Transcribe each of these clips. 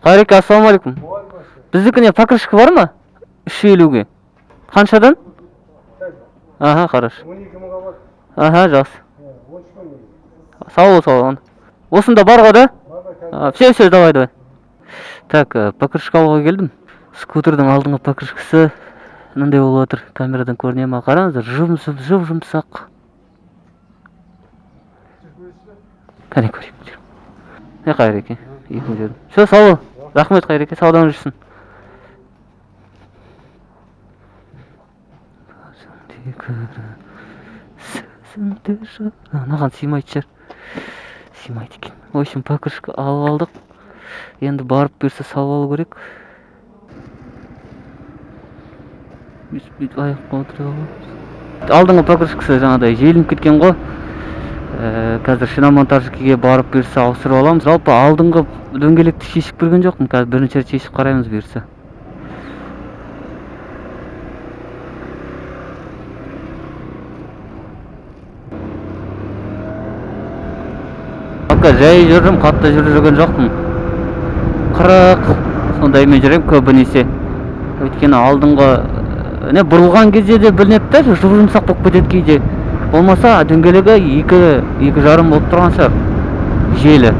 Қайреке, ассалаумағалейкум. Біздікі не, покрышка бар ма? 350-ге. Қаншадан? Аха, хорошо. 12 мыңға бар. Аха, жақсы. 13 мың негізі. Сау бол, сау бол. Осында бар ғой да? Бар да қазір. А, все, все, давай, давай. Так, покрышка алуға келдім. Скутердің алдыңғы покрышкасы мынандай болып жатыр. Камерадан көріне ма? Қараңыздар, жұп жұп жұмсақ. Кәне көрейік. Не, Қайреке, екі мың. Все, сау бол. Рахмет, Қайреке, саудаң жүрсін. Мынаған сыймайтын шығар. Сыймайды екен. В общем, покрышка алып алдық. Енді барып бұйырса салып алу керек. Бүйтіп бүйтіп аяққа отыра аламыз. Алдыңғы покрышкасы жаңағыдай желініп кеткен ғой. Қазір шиномонтажкіге барып бұйырса ауыстырып аламыз. Жалпы алдыңғы дөңгелекті шешіп көрген жоқпын. Қазір бірінші рет шешіп қараймыз бұйырса. Пока жай жүрдім, қатты жүріп жүрген жоқпын. 40 сондаймен жүремін көбінесе. Өйткені алдыңғы не бұрылған кезде де білінеді да, жұп жұмсақ болып кетеді кейде. Болмаса дөңгелегі 2, 2,5 болып тұрған шығар желі.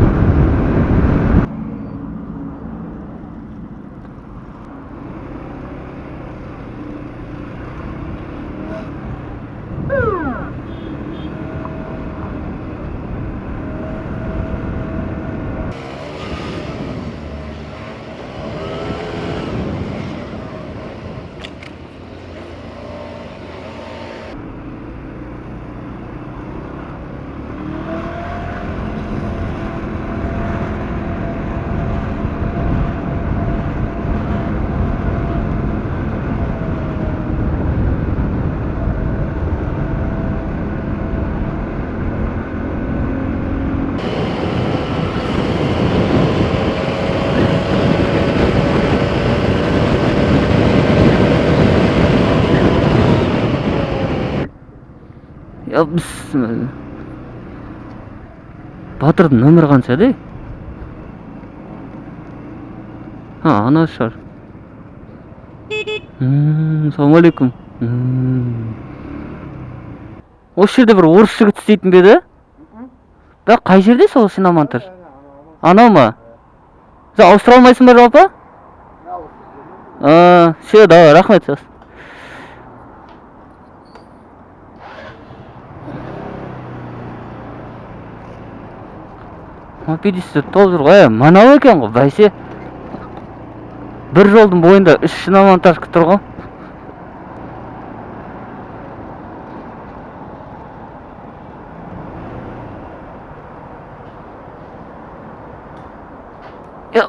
Я бісміллә. Батырдың нөмірі қанша де? А, ана шығар. Ассалаумағалейкум. Осы жерде бір орыс жігіт істейтін бе еді? Бірақ қай жерде сол шиномонтаж? Анау ма? Сен ауыстыра алмайсың ба жалпы? А, все, давай, рахмет. Мопедистер толып жүр ғой. Мынау екен ғой, бәсе. Бір жолдың бойында үш шиномонтажка тұр ғой. Я,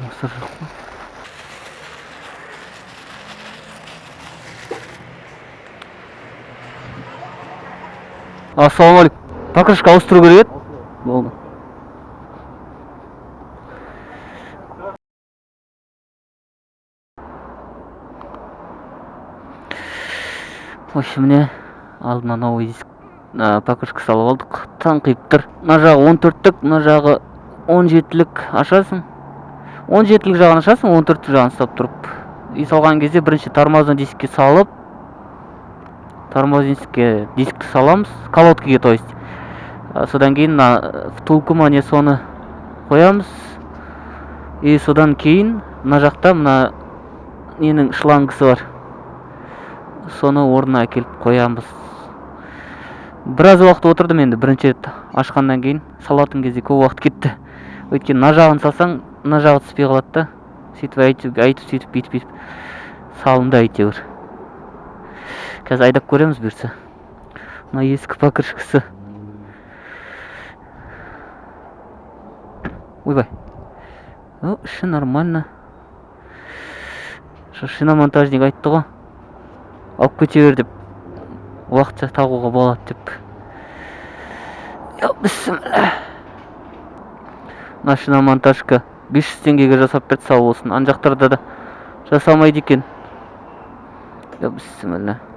Мусор жоқ қой. Ассалаумағалейкум. Покрышка ауыстыру керек еді. Болды. В общем, міне алдына новый диск, покрышка салып алдық. Таңқиып тұр. Мына жағы 14-тік, мына жағы 17-лік ашасың. 17-лік жағын ашасың, 14-тік жағын ұстап тұрып. И салған кезде бірінші тормозной дискке салып, тормозной дискке дискті саламыз, колодкаге, то есть. Содан кейін мына втулку ма не соны қоямыз. И содан кейін мына жақта мына ненің шлангысы бар. Соны орнына әкеліп қоямыз. Біраз уақыт отырдым енді бірінші рет ашқаннан кейін, салатын кезде көп уақыт кетті. Өйткені мына жағын салсаң, мына жағы түспей қалады да. Сөйтіп әйтіп, әйтіп, сөйтіп, бүйтіп, бүйтіп салынды әйтеуір. Қазір айдап көреміз бұйырса. Мына ескі покрышкасы. Ойбай. О, іші нормально. Шиномонтажник айтты ғой. Алып кете бер деп. Уақытша тағуға болады деп. Я, бісміллә. Мына шиномонтажка 500 теңгеге жасап берді, сау болсын. Ана жақтарда да жасамайды екен. Я, бісміллә.